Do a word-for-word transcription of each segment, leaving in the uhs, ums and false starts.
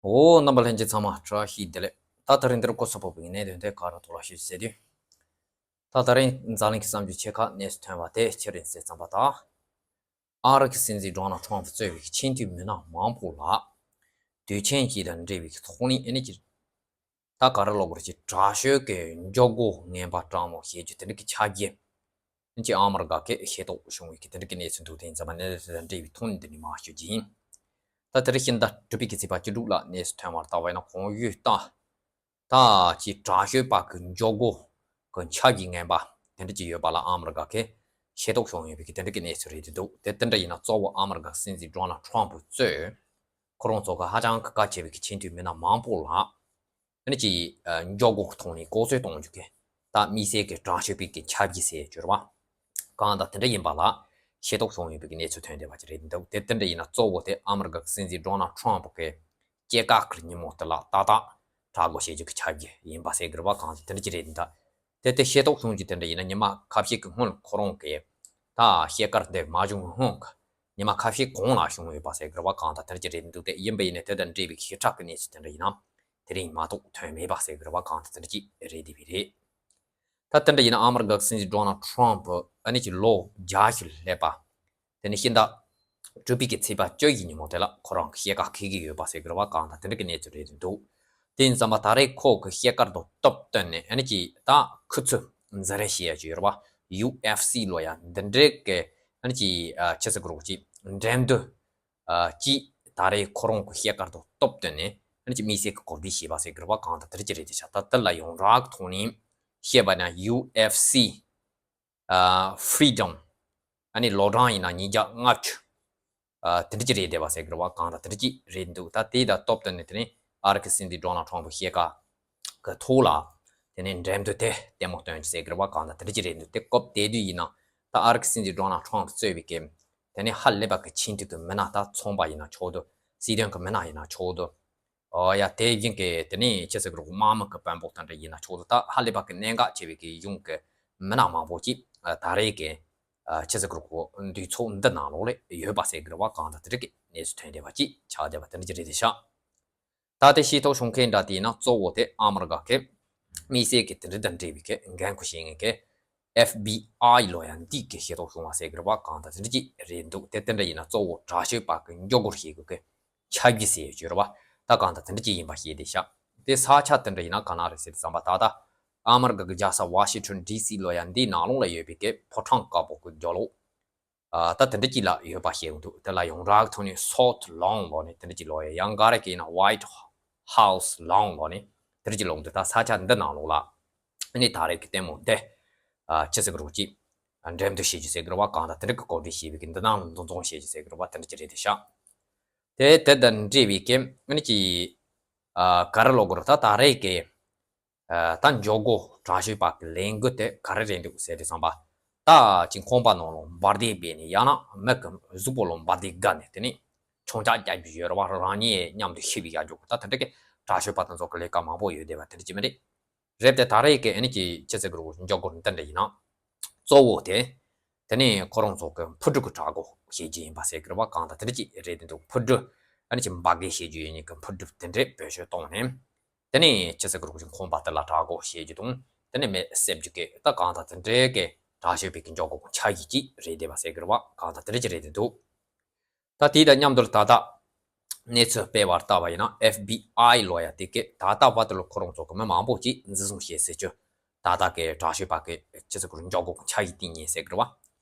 འོ། རྣམ་པ་ལྷན་རྒྱས་ཚང་མ་བཀྲ་ཤིས་བདེ་ལེགས། ད་དེ་རིང་འདིར་གོ་ས་ཕོག་པའི་གནད་དོན་དེ་ག་རེ་ཐོག་ལ་ཞུ་ཟེར་དུས། ད་དེ་རིང་འཛམ་གླིང་གི་བསམ་རྒྱུ་ཆེ་ཁག་གནས་སུ་ཐོན་པ་དེ་ཅི་རེད་ཟེར་ཙམ་པ་དང་། ཨ་རི་གི་སྲིད་འཛིན་ཌོ་ནལ་ཊམ་ཕུ་གཙོས་པའི་ཆེས་མཐོའི་མི་སྣ་མང་པོ་ལ་དུས་ཆེན་གཅིག་དང་འབྲེལ་བའི་ཐོག་ནས་ཨ་ནི་ཅི། ད་ག་རེ་ལབ་དགོས་རེད། ཅིག་དྲག་ཤོས་ཀྱི་འགྱོ་སྒོ་ངན་པ་སྤྲང་མོ་བྱེད་རྒྱུ་དེ་འདྲ་གི་ཆ་རྐྱེན། ཅིག་ཨ་མི་རི་ཀ་གི་ཤེས་རྟོགས་བྱུང་བའི་གི་དེ་འདྲ་གི་གནས་ཚུལ་འདུག་དེ་ཡིན་ཙང་མ་གནས་ཚུལ་དང་འབྲེལ་བའི་ཐོག་ནས་འདི་ནས་མར་ཞུ་རྒྱུ་ཡིན། ད་དེ་རིང་ཤིང་རྟ་འབྲུག་པའི་གི་ཚེས་པ་བཅུ་དྲུག་ལ་གནས་སུ་ཐོན་པར་ལྟ་བས་ན་གོང་ཡུལ་ལྟ། ད་ཅིག་དྲག་ཤོས་པ་གི་འགྱོ་སྒོ་གི་ཆ་རྐྱེན་ངན་པ་དེ་འདྲ་ཅིག་ཡོད་པ་ལ་ཨ་མི་རི་ཀ་གི་ཤེས་རྟོགས་བྱུང་ཡོད་པའི་གི་དེ་འདྲ་གི་གནས་ཚུལ་རེད་འདུག་དེ་དེ་འདྲ་ཡིན་ན་གཙོ་བོ་ཨ་མི་རི་ཀ་སྲིད་འཛིན་ཌོ་ནལ་ཊམ་ཕུ་གཙོས་ཁོ་རང་ཚོ་གི་ཧ་ཅང་གི་གལ་ཆེ་བའི་གི་ཆེས་མཐོའི་མི་སྣ་མང་པོ་ལ། ཨ་ནི་ཅིག་ཨ་འགྱོ་སྒོ་གི་ཐོག་ནས་ལྐོག་གསོད་གཏོང་རྒྱུ་གི་ད་དམིགས་བསལ་གྱི་དྲག་ཤོས་པའི་གི་ཆ་རྐྱེན་ཟེར་གྱི་ཡོད་རེད་པ། གང་ལྟར་དེ་འདྲ་ཡིན་པ་ལ་ཤེས་རྟོགས་བྱུང་ཡོད་པའི་གི་གནས་ཚུལ་ཐོན་བསྡད་པ་ཅིག་རེད་འདུག་དེ་དེ་འདྲ་ཡིན་ན་གཙོ་བོ་དེ་ཨ་མི་རི་ཀ་གི་སྲིད་འཛིན་ཌོ་ནལ་ཊམ་ཕུ་གི་སྐྱེས་སྐར་གྱི་ཉིན་མོ་དེ་ལ་ཏག་ཏག་དྲག་སྒོ་བྱེད་རྒྱུ་གི་ཆ་རྐྱེན་ཡིན་པ་ཟེར་གྱི་རེད་པ། གང་ལྟར་དེ་འདྲ་ཅིག་རེད་འདུག་དེ་དེ་ཤེས་རྟོགས་བྱུང་རྒྱུ་དེ་འདྲ་ཡིན་ན་ཉི་མ་ཁ་ཤས་ཀྱི་སྔོན་ལ་ཁོ་རང་གི་ད་སྐྱེས་སྐར་དེ་མ་བྱུང་སྔོན་གྱི་ཉི་མ་ཁ་ཤས་གོང་ལ་བྱུང་ཡོད་པ་ཟེར་གྱི་རེད་པ། གང་ལྟར་དེ་འདྲ་ཅིག་རེད་འདུག་དེ་ཡིན་པ་ཡིན་ན་དེ་དང་འབྲེལ་བའི་ཞིབ་ཕྲ་གི་གནས་ཚུལ་དེ་འདྲ་ཡིན་ན། དེ་རིང་མ་གཏོགས་ཐོན་མེད་པ་ཟེར་གྱི་རེད་པ། གང་ལྟར་དེ་འདྲ་ཅིག་རེད་བསྡད་པ་རེད། ད་དེ་འདྲ་ཡིན་ན་ཨ་མི་རི་ཀ་གི་སྲིད་འཛིན་ཌོ་ནལ་ཊམ་ཕུ་ཨ་ནི་ཅིག་ལོ་བརྒྱད་ཅུ་སླེབས་པ། དེ་ནས་ཤིང་རྟ་འབྲུག་པའི་གི་ཚེས་པ་བཅུ་ཡི་ཉིན་མོ་དེ་ལ་ཁོ་རང་གི་སྐྱེས་སྐར་འཁེལ་གྱི་ཡོད་པ་ཟེར་གྱི་རེད་པ། གང་ལྟར་དེ་འདྲ་གི་གནས་ཚུལ་རེད་འདུག་དེ་ཡིན་ཙང་མ་ད་རེས་ཁོ་གི་སྐྱེས་སྐར་དང་སྟབས་བསྟུན་ནས་ཨ་ནི་ཅིག་ད་ཁུ་ཚུར་འཛིན་རེས་བྱེད་ཡ་ཅིག་ཡོད་རེད་པ། ཡུ་ཨེཕ་སི་ལབ་ཡ་འདི་འདྲའི་གི་ཨ་ནི་ཅིག་ཨ་ཆི་ཟེར་གྱི་རེད། ཅིག་འགྲན་བསྡུར། ཨ་ཅིག་ད་རེས་ཁོ་རང་གི་སྐྱེས་སྐར་དང་སྟབས་བསྟུན་ནས་ཨ་ནི་ཅིག་དམིགས་བསལ་གྱི་གོ་སྒྲིག་བྱས་པ་ཟེར་གྱི་རེད་པ། གང་ལྟར་དེ་འདྲ་ཅིག་རེད་དེ་ཤག་ད་དེ་ལ་ཡོངས་གྲགས་ཀྱི་ཐོག་ནས་བཤད་པ་ན་ཡུ་ཨེཕ་སི་ཨ་ཧྥི་རི་ཌམ་ཨ་ནི་ལོ་གྲངས་ཡིན་ན་ཉིས་བརྒྱ་ལྔ་བཅུ་ཨ་དེ་འདྲ་ཅིག་རེད་བསྡད་པ་ཟེར་གྱི་རེད་པ། གང་ལྟར་དེ་འདྲ་ཅིག་རེད་འདུག་ད་དེ་དང་སྟབས་བསྟུན་ནས་དེ་ནས་ཨ་རི་གི་སྲིད་འཛིན་ཌོ་ནལ་ཊམ་ཕུ་སྐྱེས་སྐར་གི་ཐོག་ལ་དེ་ནས་འགྲན་བསྡུར་དེ་ལྟད་མོ་སྟོན་རྒྱུ་ཟེར་གྱི་རེད་པ། གང་ལྟར་དེ་འདྲ་ཅིག་རེད་འདུག་དེ་སྐབས་དེ་དུས་ཡིན་ན་ད་ཨ་རི་གི་སྲིད་འཛིན་ཌོ་ནལ་ཊམ་ཕུ་གཙོས་པའི་གི་དེ་ནས་ཧ་ལས་པ་གི་ཆེས་མཐོའི་གི་མི་སྣ། ད་ཚོང་པ་ཡིན་ན་ཆོག་འདུག་སྲིད་དོན་གི་མི་སྣ་ཡིན་ན་ཆོག་འདུག་ཨོ་ཡ། དེ་བཞིན་གི་དེ་ནས་ཆི་ཟེར་གྱི་རེད། དམག་མི་གི་དཔོན་པོ་དེ་འདྲ་ཡིན་ན་ཆོག་འདུག་ད་ཧ་ལས་པ་གི་གནད་འགག་ཆེ་བའི་གི་གཞུང་གི་མི་སྣ་མང་པོ་ཅིག་ཨ་ད་རེས་གི་ཨ་ཆི་ཟེར་གྱི་རེད། འདུ་ཚོགས་འདི་ནང་ལོགས་ལ་ཡོད་པ་ཟེར་གྱི་རེད་པ། གང་ལྟར་དེ་འདྲ་གི་གནས་ཚུལ་ཐོན་བསྡད་པ་ཅིག་ཆགས་བསྡད་པ་དེ་འདྲ་ཅིག་རེད་དེ་ཤག་ད་དེ་ཤེས་རྟོགས་བྱུང་མཁན་འདྲ་དེ་ཡིན་ན་གཙོ་བོ་དེ་ཨ་མི་རི་ཀ་གི་དམིགས་བསལ་གྱི་དེ་འདྲ་དང་འབྲེལ་བའི་གི་འགན་ཁུར་བཞེས་མཁན་གྱི་ཨེཕ་བི་ཨའི་ལབ་ཡ་འདི་གི་ཤེས་རྟོགས་བྱུང་བ་ཟེར་གྱི་རེད་པ། གང་ལྟར་དེ་འདྲ་ཅིག་རེད་འདུག་དེ་དེ་འདྲ་ཡིན་ན་གཙོ་བོ་དྲག་ཤོས་པ་གི་འགྱོ་སྒོ་བྱེད་དགོས་གི་ཆ་རྒྱུ་ཟེར་ཡོད་ཅོ་རེད་པ། ད་གང་ལྟར་དེ་འདྲ་ཅིག་ཡིན་པ་ཤེས་བསྡད་ཤག་དེ་ས་ཆ་དེ་འདྲ་ཡིན་ན་ག་ན་རེད་ཟེར་བསམ་པ། ད་ལྟ་ཨ་མི་རི་ཀ་གི་རྒྱལ་ས་ཝ་ཤིང་ཊོན་ཌི་སི་ལབ་ཡ་འདིའི་ནང་ལོགས་ལ་ཡོད་པའི་གི་ཕོ་བྲང་དཀར་པོ་གི་རྒྱབ་ལོགས། ཨ་ད་དེ་འདྲ་ཅིག་ལ་ཡོད་པ་ཤེས་ཡོང་འདུག་དེ་ལ་ཡོངས་གྲགས་ཐོག་ནས་སའུཐ་ལོན་ལབ་ནས་དེ་འདྲ་ཅིག་ལབ་ཡ། ཡང་ག་རེ་གི་ཡིན་ན་ཝའིཊ་ཧའུ་སི་ལོན་ལབ་ནས་དེ་འདྲ་ཅིག་ལབ་འདུག་ད་ས་ཆ་འདི་ནང་ལོགས་ལ་ནི་ད་རེས་ཀྱི་ལྟད་མོ་འདི་ཨ་ཆི་ཟེར་གྱི་རེད། ཅིག་འགྲེམས་སྟོན་བྱེད་རྒྱུ་ཟེར་གྱི་རེད་པ། གང་ལྟར་དེ་འདྲ་གི་གོ་སྒྲིག་བྱས་པའི་གི་འདི་ནང་ལ་འདུ་འཛོམས་བྱེད་རྒྱུ་ཟེར་གྱི་རེད་པ། དེ་འདྲ་ཅིག་རེད་དེ་ཤག་དེ་དེ་དང་འབྲེལ་བའི་གི་ནི་ཅིག་ཨ་ག་རེ་ལབ་དགོས་རེད། ད་ད་རེས་ཀྱི་ཨ་ད་འགྱོ་སྒོ་དྲག་ཤོས་པ་གི་ལས་འགུལ་དེ་ག་རེ་རེད་འདུག་ཟེར་དུས་ཙམ་པ། ད་ཅིག་ཁང་པ་ནང་ལ་འབར་མདེལ་སྦས་ནས་ཡང་ན་མི་གི་གཟུགས་པོ་ལ་འབར་མདེལ་བརྒལ་ནས་དེ་ནས་མཆོང་རྒྱག་རྒྱག་རྒྱུ་ཡོད་རེད་པ། རང་ཉིད་མཉམ་དུ་ཤི་བའི་ཡ་འགྱོ་དགོས། ད་དེ་འདྲ་གི་དྲག་ཤོས་པ་དེ་ཚོ་གི་ལས་ཀ་མང་པོ་ཡོད་བསྡད་པ་དེ་འདྲ་ཅིག་མི་རེད། རེད་དེ་ད་རེས་ཀྱི་ཨ་ནི་ཅིག་ཆི་ཟེར་གྱི་རེད། འགྱོ་སྒོ་འདི་འདྲ་ཡིན་ན་གཙོ་བོ་དེ་དེ་ནས་ཁོ་རང་ཚོ་གི་འཕུར་གྲུ་གི་དྲག་སྒོ་བྱེད་རྒྱུ་ཡིན་པ་ཟེར་གྱི་རེད་པ། གང་ལྟར་དེ་འདྲ་ཅིག་རེད་དེ་འདུག་འཕུར་གྲུ་ཨ་ནི་ཅིག་འབར་གས་བྱེད་རྒྱུ་ཡིན་ནི་གི་འཕུར་གྲུ་དེ་འདྲས་བེད་སྤྱོད་བཏང་ནས། དེ་ནས་ཆི་ཟེར་གྱི་རེད། ཁང་པ་དེ་ལ་དྲག་སྒོ་བྱེད་རྒྱུ་དང་། དེ་ནས་མི་བསད་རྒྱུ་གི་ད་གང་ལྟར་དེ་འདྲའི་གི་དྲག་ཤོས་པའི་གི་འགྱོ་སྒོ་ཆ་ཡིག་ཅིག་རེད་བསྡད་པ་ཟེར་གྱི་རེད་པ། གང་ལྟར་དེ་འདྲ་ཅིག་རེད་དེ་འདུག་ད་དེ་དང་མཉམ་དུ་ད་ལྟ་གནས་ཚུལ་སྤེལ་བར་ལྟ་བ་ཡིན་ན་ཨེཕ་བི་ཨའི་ལབ་ཡ་དེ་གི་ད་ལྟ་བར་དུ་ལ་ཁོ་རང་ཚོ་གི་མི་མང་པོ་ཅིག་འཛིན་བཟུང་བྱས་ཟེར་རྒྱུ། ད་ལྟ་གི་དྲག་ཤོས་པ་གི་ཆི་ཟེར་གྱི་རེད། འགྱོ་སྒོ་ཆ་ཡིག་དེ་ཉིད་ཟེར་གྱི་རེད་པ།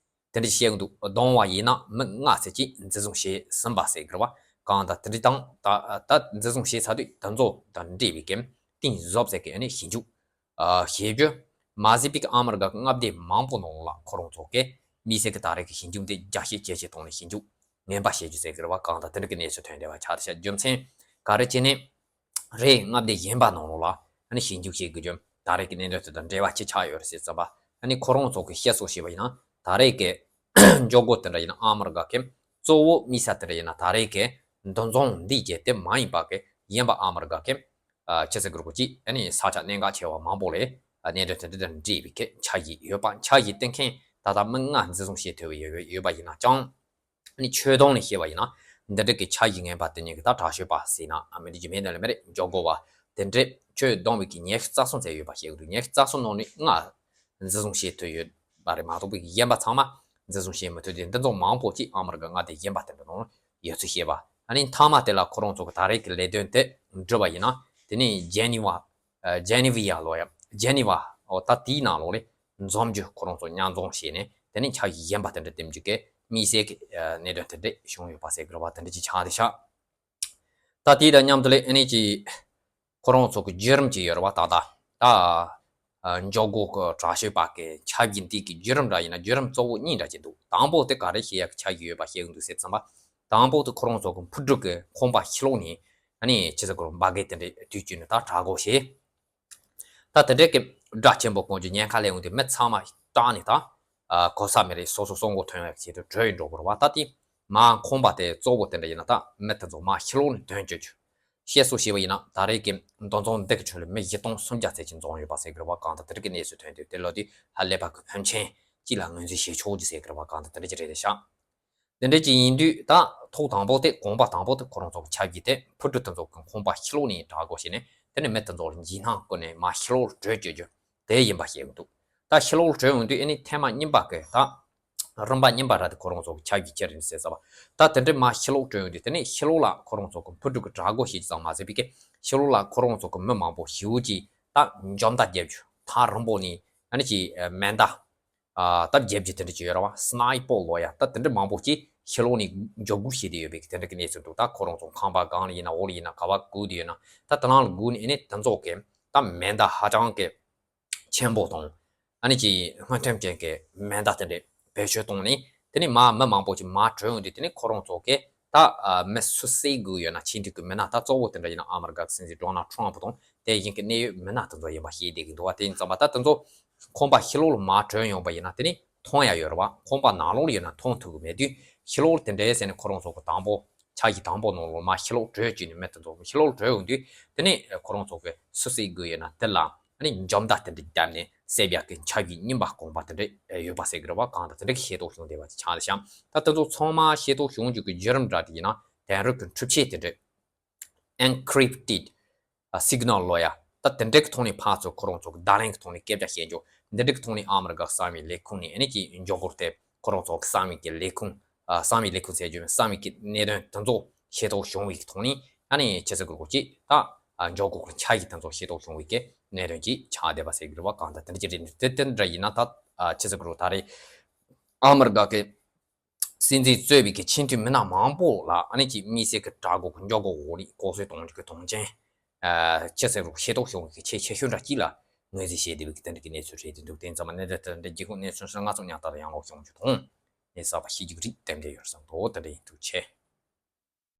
དེ་འདྲ་བཤད་འདུག་གདོང་བ་ཡིན་ན་མི་ལྔ་ཙམ་ཅིག་འཛིན་བཟུང་བྱས་ཟིན་པ་ཟེར་གྱི་རེད་པ། གང་ལྟར་དེ་འདྲ་དང་ད་ད་འཛིན་བཟུང་བྱས་ཚར་དུས་དེ་ཚོ་དང་འབྲེལ་བའི་གི་གཏིང་ཟབ་ཟེར་གི་ཨ་ནི་ཞིབ་འཇུག་ཨ་བྱེད་རྒྱུ། མ་ཟད་པའི་གི་ཨ་མི་རི་ཀ་གི་མངའ་སྡེ་མང་པོ་ནང་ལ་ཁོ་རང་ཚོ་གི་དམིགས་བསལ་གི་ད་རེས་ཀྱི་ཞིབ་འཇུག་འདི་རྒྱ་སྐྱེད་ཇེ་ཆེ་བཏང་ནས་ཞིབ་འཇུག་ངན་པ་བྱེད་རྒྱུ་ཟེར་གི་རེད་པ། གང་ལྟར་དེ་འདྲ་གི་གནས་ཚུལ་ཐོན་བསྡད་པ་ཆགས་བསྡད་ཤག་རྒྱུ་མཚན་ག་རེ་བྱས་ནས། རེད། མངའ་སྡེ་གཞན་པ་ནང་ལོགས་ལ་ཨ་ནི་ཞིབ་འཇུག་བྱེད་དགོས་རྒྱུ་ད་རེས་ཀྱི་གནད་དོན་དེ་དང་འབྲེལ་བ་ཅི་ཆགས་ཡོད་རེད་ཟེར་ཙམ་པ། ཨ་ནི་ཁོ་རང་ཚོ་གི་བཤད་སྲོལ་བྱས་པ་ཡིན་ན་ད་རེས་ཀྱི་འགྱོ་སྒོ་དེ་འདྲ་ཡིན་ན་ཨ་མི་རི་ཀ་གི་གཙོ་བོ་དམིགས་ས་དེ་འདྲ་ཡིན་ན་ད་རེས་ཀྱི་འདུ་འཛོམས་འདི་བརྒྱུད་དེ་མ་ཡིན་པ་གི་གཞན་པ་ཨ་མི་རི་ཀ་གི་ཨ་ཆི་ཟེར་གི་རེད། ཅིག་ཨ་ནི་ས་ཆ་གནད་འགག་ཆེ་བ་མང་པོ་ལ་ཨ་གནད་དོན་དེ་འདྲ་དང་འབྲེལ་བའི་གི་འཆར་གཞི་ཡོད་པ། འཆར་གཞི་བཏིང་མཁན་ད་ལྟ་མི་ལྔ་འཛིན་བཟུང་བྱེད་ཐུབ་པ་ཡོད་ཡོད་པ་ཡིན་ན་ཅང་། ཨ་ནི་ཆོས་དོན་ནས་བཤད་པ་ཡིན་ན་ འདི་འདྲ་གི་ཆ་ཡི་ངན་པ་དེ་ཉིད་ཀྱི་ད་དྲག་ཤོས་པ་ཟེར་ན་ཨ་མི་འདི་ཅི་མེད་ནི་ལ་མེད་རེད། འཇོག་དགོས་པ་དེ་འདྲས་ཁྱོད་སྡོམ་བའི་གི་ཉི་ཤུ་རྩ་གསུམ་ཙམ་ཡོད་པ་ཤེས་དགོས་འདུག་ཉི་ཤུ་རྩ་གསུམ་ནང་ནས་ལྔ་འཛིན་བཟུང་བྱེད་ཐུབ་ཡོད་པ་རེད་མ་གཏོགས་པའི་གཞན་པ་ཚང་མ་འཛིན་བཟུང་བྱེད་མི་ཐུབ་དེ་འདི་ཚོ་མང་པོ་ཅིག་ཨ་མི་རི་ཀ་མངའ་སྡེ་གཞན་པ་དེ་འདྲ་ནང་ཡོད་ཚུལ་བཤད་པ། ཨ་ནི་མཐའ་མ་དེ་ལ་ཁོ་རང་ཚོ་གི་ད་རེས་ཀྱི་ལས་དོན་དེ་འགྲུབ་པ་ཡིན་ན་དེ་ནས་ཇེ་ནི་ཝ། ཨ་ཇེ་ནི་ཝི་ཡ་ལོ་ཡ། ཇེ་ནི་ཝ། འོ་ད་དེའི་ནང་ལོགས་ནས་འཛོམས་རྒྱུ་ཁོ་རང་ཚོ་མཉམ་འཛོམས་བྱས་ནས་དེ་ནས་ཆ་ཡི་གཞན་པ་དེ་འདྲ་འདེམས་རྒྱུ་གི་དམིགས་བསལ་གྱི་ཨ་གནད་དོན་དེ་འདྲ་བྱུང་ཡོད་པ་ཟེར་གི་རེད་བ། དེ་འདྲ་ཅིག་ཆགས་བསྡད་ཤག་ད་དེ་དང་མཉམ་དུ་ལས་ཨ་ནི་ཅིག་ཁོ་རང་ཚོ་གི་བརྒྱུད་རིམ་ཅིག་ཡོད་རེད་བ། ད་ལྟ་ད་ཨ་འཇོག་སྒོ་གི་དྲག་ཤོས་པ་གི་ཆབ་ཡིན་དེ་གི་བརྒྱུད་རིམ་འདྲ་ཡིན་ན་བརྒྱུད་རིམ་གཙོ་བོ་གཉིས་འདྲ་ཅིག་འདུག་དང་པོ་དེ་ག་རེ་བཤད་ཡག་གི་ཆ་ཡི་ཡོད་པ་བཤད་གི་འདུག་ཟེར་ཙམ་པ། དང་པོ་དེ་ཁོ་རང་ཚོ་གི་འཕུར་གྲུ་གི་ཁང་པ་ཕྱི་ལོགས་ནས་ཨ་ནི་ཆི་ཟེར་གི་རེད། འབར་གས་དེ་འདྲ་དུས་རྒྱུན་ནས་ད་དྲག་སྒོ་བྱས། ད་དེ་འདྲའི་གི་སྒྲ་ཆེན་པོ་གོན་རྒྱུ་ཉེན་ཁ་སླེབས་འོང་དུས་མི་ཚང་མ་སྐྲག་ནས་ད་ཨ་གོ་ས་མེད་རེད། སོ་སོ་སྲོག་མགོ་ཐོན་ཡག་ཆེད་དུ་བྲོས་ཡི་འགྲོ་དགོས་རེད་བ། ད་དེ་མ་ཁང་པ་དེ་གཙོ་བོ་དེ་འདྲ་ཡིན་ན་ད་མི་དེ་ཚོ་མ་ཕྱི་ལོགས་ནས་དོན་བྱེད་རྒྱུ། བཤད་སྲོལ་བྱས་པ་ཡིན་ན་ད་རེས་ཀྱི་འདུ་འཛོམས་འདི་གི་ཁྲོད་ལ་མི་བཞི་སྟོང་སུམ་བརྒྱ་ཙམ་ཅིག་འཛོམས་ཡོད་པ་ཟེར་གི་རེད་བ། གང་ལྟར་དེ་རིགས་ཀྱི་གནས་ཚུལ་ཐོན་དུས་དེ་ལོ་དེ་ཧ་ལས་པ་གི་ཕོན་ཆེན་གཅིག་ལ་ངོས་འཛིན་བྱེད་ཆོག་རྒྱུ་ཟེར་གི་རེད་བ། གང་ལྟར་དེ་འདྲ་ཅིག་རེད་དེ་ཤག་དེ་འདྲ་ཅིག་ཡིན་དུས་ད་ཐོག་དང་པོ་དེ་གོམ་པ་དང་པོ་དེ་ཁོ་རང་ཚོ་གི་ཆབ་ཀྱི་དེ་འཕུར་གྲུ་དེ་ཚོ་གི་ཁང་པ་ཕྱི་ལོགས་ནས་དྲག་སྒོ་བྱས་ནས་དེ་ནས་མི་དེ་ཚོ་ལ་འཇིགས་སྣང་བསྐུལ་ནས་མ་ཕྱི་ལོགས་བྲོས་བཅུག་རྒྱུ་དེ་ཡིན་པ་བཤད་གི་འདུག་ད་ཕྱི་ལོགས་བྲོས་འོང་དུས་ཨ་ནི་ཐེངས་མ་གཉིས་པ་གི་ད་རིམ་པ་གཉིས་པ་ར་དེ་ཁོ་རང་ཚོ་གི་ཆབ་ཀྱི་ཁྱེར་ནས་ཟེར་ས་བ། ད་དེ་འདྲའི་མ་ཕྱི་ལོགས་བྲོས་འོང་དུས་དེ་ནས་ཕྱི་ལོགས་ལ་ཁོ་རང་ཚོ་གི་འཕུར་གྲུ་གི་དྲག་སྒོ་བྱེད་རྒྱུ་ཙམ་མ་ཟད་པའི་གི་ཕྱི་ལོགས་ལ་ཁོ་རང་ཚོ་གི་མི་མང་པོ་ཞེ་པོ་ཅིག་ད་འཇོམས་མདའ་རྒྱབ་རྒྱུ། ཐག་རིང་པོ་ནས་ཨ་ནི་ཅིག་མེ་མདའ། ཨ་སྟབས་བརྒྱབ་ཀྱི་དེ་འདྲ་ཅིག་ཡོད་ར་བ། སི་ནའི་པོ་ལོ་ཡ་ད་དེ་འདྲ་མང་པོ་ཅིག་ཕྱི་ལོགས་ནས་འཇོག་སྒོ་བྱས་ཏེ་ཡོད་པའི་དེ་འདྲ་གི་གནས་ཚུལ་འདུག་ད་ཁོ་རང་ཚོ་ཁང་པ་སྒང་ལ་ཡིན་ན་འོག་ལ་ཡིན་ན་ག་བ་སྒུག་བསྡད་ཡོད་ན། ད་དེ་ནང་ལ་སྒུག་ནས་ཨ་ནི་དེ་ཚོ་གི་ད་མེ་མདའ་ཧ་ཅང་གི་ཆེན་པོ་དང་ཨ་ནི་ཅིག་སྔོན་ཐོན་ཅན་གྱི་མེ་མདའ་དེ་འདྲ་བེད་སྤྱོད་བཏང་ནས་དེ་ནས་མ་མི་མང་པོ་ཅིག་མ་བྲོས་འོང་དུས་དེ་ནས་ཁོ་རང་ཚོ་གི་ད་ཨ་མི་སུ་བསད་དགོས་ཡོད་ན་ཆིག་སྒྲིལ་གྱི་མི་སྣ་ད་གཙོ་བོ་དེ་འདྲ་ཡིན་ན་ཨ་མི་རི་ཀ་གི་སྲིད་འཛིན་ཌོ་ནལ་ཊམ་ཕུ་དང་དེ་བཞིན་གྱི་གནད་ཡོད་མི་སྣ་དེ་ཚོ་ཡིན་པ་ཤེས་བསྡད་ཀྱི་འདུག་བ། དེ་ཡིན་ཙང་མ་ད་དེ་ཚོ་ཁང་པ་ཕྱི་ལོགས་ལ་མ་བྲོས་ཡོང་པ་ཡིན་ན་དེ་ནི་མཐོང་ཡ་ཡོད་རེད་བ། ཁང་པ་ནང་ལོགས་ལ་ཡོད་ན་མཐོང་ཐུབ་ཀྱི་མེད་དུས་ཕྱི་ལོགས་ལ་དེ་འདྲའི་ཟེར་ནས་ཁོ་རང་ཚོ་གི་དང་པོ་ཆ་ཡི་དང་པོ་ནང་ལོགས་མ་ཕྱི་ལོགས་བྲོས་བཅུག་ནས་མི་དེ་ཚོ་ཕྱི་ལོགས་བྲོས་ཡོང་དུས་དེ་ནི་ཁོ་རང་ཚོ་གི་སུ་བསད་དགོས་ཡོད་ན་དེ་ལ་ཨ་ནི་འཇོམས་མདའ་དེ་འདྲ་བརྒྱབ་ནས་བསད་ཡག་གི་ཆ་ཡི་རྙིང་པ་གོམ་པ་དེ་འདྲ་ཡོད་པ་ཟེར་གི་རེད་བ། གང་ལྟར་དེ་འདྲ་གི་ཤེས་རྟོགས་བྱུང་བསྡད་པ་ཅིག་ཆགས་ཤག་ད་དེ་ཚོ་ཚང་མ་ཤེས་རྟོགས་བྱུང་རྒྱུ་གི་བརྒྱུད་རིམ་འདྲ་དེ་ཡིན་ན་དེང་རབས་ཀྱི་འཕྲུལ་ཆས་དེ་འདྲ། Encrypted Signal ལོ་ཡ། ད་དེ་འདྲའི་གི་ཐོག་ནས་ཕར་ཚུར་ཁོ་རང་ཚོ་གི་བརྡ་ལན་གི་ཐོག་ནས་སྐད་ཆ་བཤད་རྒྱུ། འདི་འདྲའི་གི་ཐོག་ནས་ཨ་མི་རི་ཀ་གསང་བའི་ལས་ཁུངས་ནས་ཨ་ནི་ཅིག་འཇོག་སྒོ་དེ་ཁོ་རང་ཚོ་གི་གསང་བའི་གི་ལས་ཁུངས། ཨ་གསང་བའི་ལས་ཁུངས་ཟེར་རྒྱུ་མིན། གསང་བའི་གི་གནད་དོན་དེ་ཚོ་ཤེས་རྟོགས་བྱུང་བའི་གི་ཐོག་ནས་ཨ་ནི་ཆི་ཟེར་དགོས་རེད། ཅིག་ད་འཇོག་སྒོ་གི་ཆ་ཡི་དེ་ཚོ་ཤེས་རྟོགས་བྱུང་བའི་གི་གནད་དོན་ཅིག་ཆགས་བསྡད་པ་ཟེར་གི་རེད་བ། གང་ལྟར་དེ་འདྲ་ཅིག་རེད། དེ་དེ་འདྲ་ཡིན་ན་ད་ཆི་ཟེར་དགོས་རེད། ད་རེས་ཨ་མི་རི་ཀ་གི་སྲིད་འཛིན་གཙོས་པའི་གི་ཆེས་མཐོའི་མི་སྣ་མང་པོ་ལ་ཨ་ནི་ཅིག་དམིགས་བསལ་གྱི་དྲག་སྒོ་གི་འཇོག་སྒོ་འོག་ནས་ལྐོག་གསོད་གཏོང་རྒྱུ་གི་དོན་རྐྱེན། ཨ་ཆི་ཟེར་རུང་ཤེས་རྟོགས་བྱུང་བའི་གི་ཆེས་ཆེ་ཤོས་འདྲ་གཅིག་ལ་ངོས་འཛིན་བྱས་བསྡད་པའི་གི་དེ་འདྲ་གི་གནས་ཚུལ་རེད། དེ་འདུག་དེ་ཙམ་མ་གནད་དོན་དེ་འདྲ་རྒྱལ་ཁབ་གནས་ཚུལ་སོ་ལྔ་ཙམ་ཉག་ཐག་ལ་ཡང་ལོག་བྱུང་རྒྱུ་དང་། གནས་གསར་པ་ཤེས་རྒྱུ་རིགས་ཏན་ཏན་ཡོད་བསམ་འདུག་དེ་འདྲ་ཡིན། ཐུགས་རྗེ་ཆེ།